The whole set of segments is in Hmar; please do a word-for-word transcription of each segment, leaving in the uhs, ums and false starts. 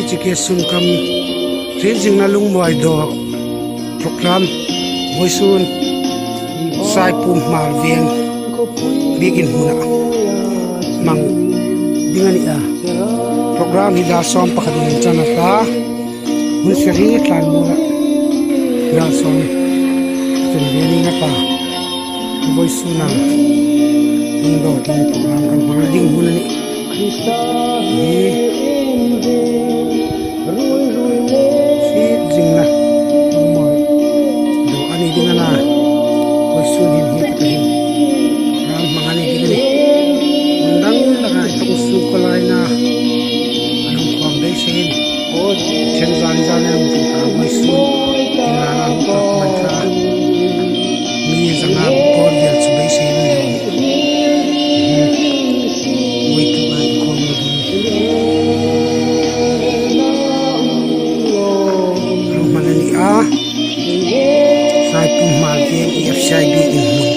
Chike sungkam, Hriet Zingna Lungmawi Dawr program vawisun Saipum Hmar Veng biekin hmuna hmang ding a ni a. Program hi dar sawm pakhat inchang a ta, hun sari tlan mura dar sawm chun ve ni a ta. Vawisuna hung dawr ding program kan hmang ding hun a nih. Hi Hriet Zingna Lungmawi Dawr a ni ding a na. Vawisun hin hi taka hin program hmang a ni ding a nih. Hun dang dang a i tung su ko lai na. An hung khawm dai se hin. Chen zan zan a hung tung ta vawisun. Ina la hung khawm man ta. Mi zanga bor vel chu beisei ni lo. Ui tu ai khom lo ding. Ro man a ni a. Saipum Hmar Veng E F C I biekin hmun.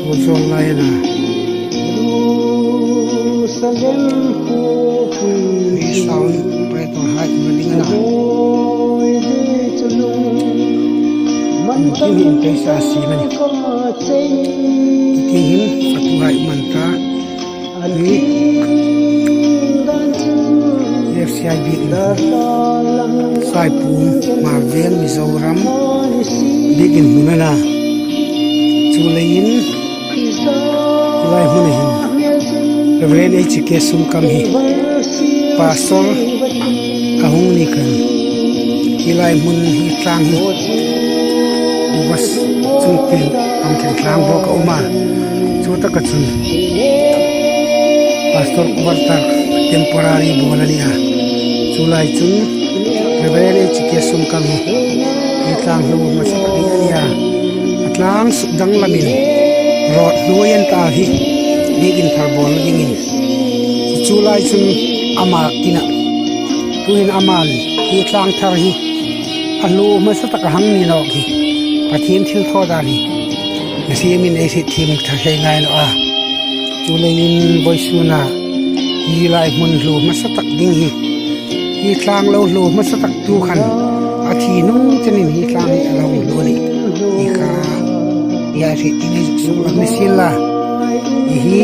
Pu Zawl lai a na. Jerusalem khawpui. Mi sound operator hai ma ding a na. Mawi dei chalung. Min kim hi in pei sa si mani. Koma chei. Ki kim hin fatu hai man ta. Ani. Ni. F C I biekin. Saipum Hmar Veng Mizoram biekin hmun a na. Chuleiin hi lai hmuna hin Reverend H K Sumkam hi Pastor a hung ni khan. Hi lai hmun hi tlang hi Uvas chungtieng ang khen tlang bawk a um a. Chu taka chun Pastor Quarter temporary bawl a ni a. Chu lai chun Reverend H K Sumkam hi hi tlang hlu hmasa tak ding a ni a. A tlang suk danglamin rawt hnuoi an ta hi biekin thar bawl dingin. Chu lai chun ama ina. Tuhin aman hi tlang thar hi a hlu hmasa tak a hang ni nawk hi Pathien thilthaw dan hi. Nasiemin ei hriet thiem thar hlei ngai naw a. Chuleiin vawisuna hi lai hmun hlu hmasa tak ding hi. Hi tlang lo hlu hmasa tak tu khan a thi hnung chenin hi tlang hi a lo hlu a nih. Hi kha hi a hriet ding ei zuk suk lak ni sien la. Hi hi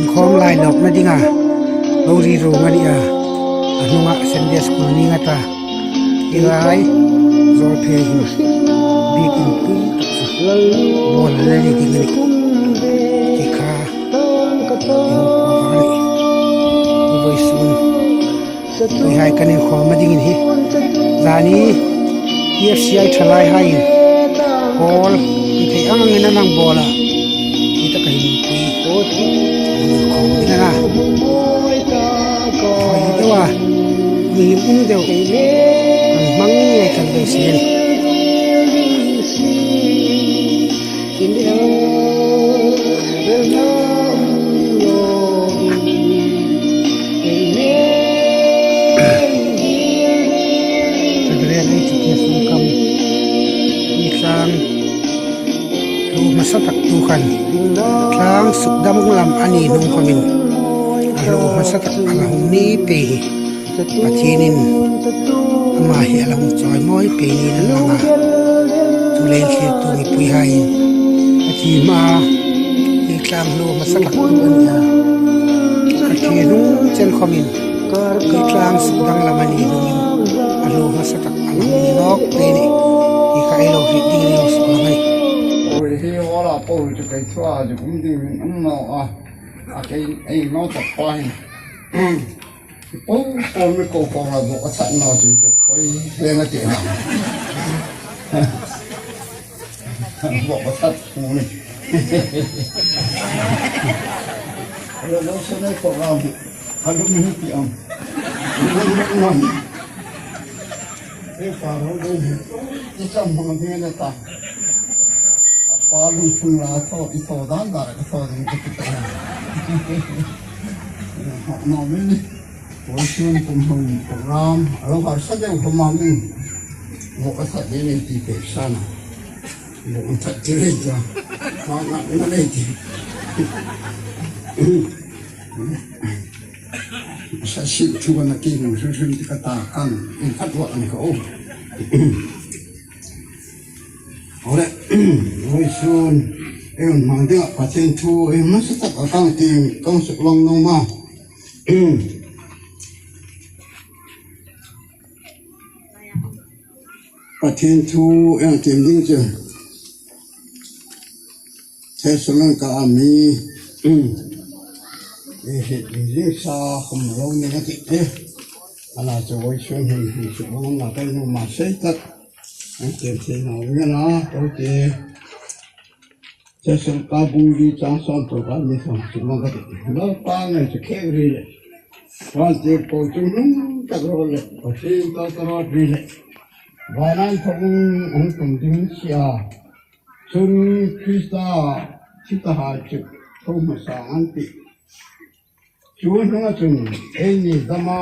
inkhawm lai lawkna dinga lo ri ruong a ni a. A hnunga Sunday School ni nga ta. Hi lai Zawlphei hin biekin pui tak chu bawl a la ni ding a nih. Hi kha inkhawm a nih. Hi vawisun. Tuihai kan inkhawm a dingin hi. Zani F C I thalai hai. Hall, hi thei ang angin an hang bawl a. Hi taka hin pui. Inkhawm ding a na. Hoi deu a. Milim um deu. Kan hmang ngei kan beisei a nih. Reverend H K Sumkam hi tlang hlu hmasa tak tu khan tlang suk danglam a ni hnung khawmin a hlu hmasa tak a la hung ni pei hi. Pathienin ama hi a la hung chawimawi pei niin an lang a. Chuleiin thlirtu mipuihaiin a thi hma hi tlang hlu hmasa tak tu a ni a. A thi hnung chen khawmin hi tlang suk danglam a ni hnungin a hlu hmasa tak a la hung ni nawk pei a nih. Hi kha ei lo hriet ding ei lo suk lang a nih. Oi, hi hall-a po hi chu kei thua zuk um dingin um naw a. A kei ei naw tak pa hi. Pawi, pawi mi ko ko la bo ka sat no sin se pawi le nga te na. Bo ka sat ku ni. Lo lo se ne ko la bi. Ka lu mi ti am. Ni ni ni. E pa ro de ni. Ti sam mo ni na ta. A pa lungphun la thaw, i thaw dan dan ka thaw ding ka ti ta. Hawk naw mi ni. Vawisun kum hmun program a lo harsa deu khawma min. Bo ka sat ding ei ti pek sa na. Bo ka sat ti lei ta. Hma ngak na lei ti. Sa sin thu na ki hmu hrim hrim ti ka ta kan in khat wa an ko. Ole, oi sun, e un mang dia Pathien thu, e masa tak a kang ting, kang suk long nong ma. Pathien thu, e tiem ding chu. Thessalonika a mi, e he, e jing sa khum lo ni ka ti, e. Ana chu oi sun hin, hin chu long na kai no ma sei tak. An tiem sei na, ui na, to ti. Thessalonika bung li chang sawm to ka mi sawm chu long ka ti. Lo pa ngai chu khe ri le. Wan ti ko chu nung tak ro le. Ko ti to to ro ri le. Vanan thong hung tum ding si a. Chun Krista thi ta ha chu tho hmasa an ti. Chu hnunga chun eini dama